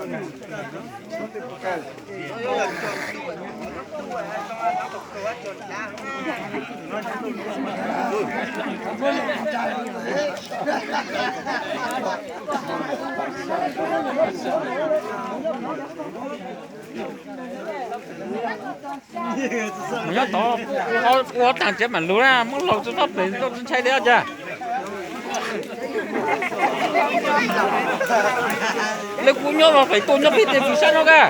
Nyob tod ua taag tsev mam lug na, muab laug tsi pab pem tsi ntshai li os cas. Lawv kuj nyob los feem tuaj nyob pem tej fwm sab no ka.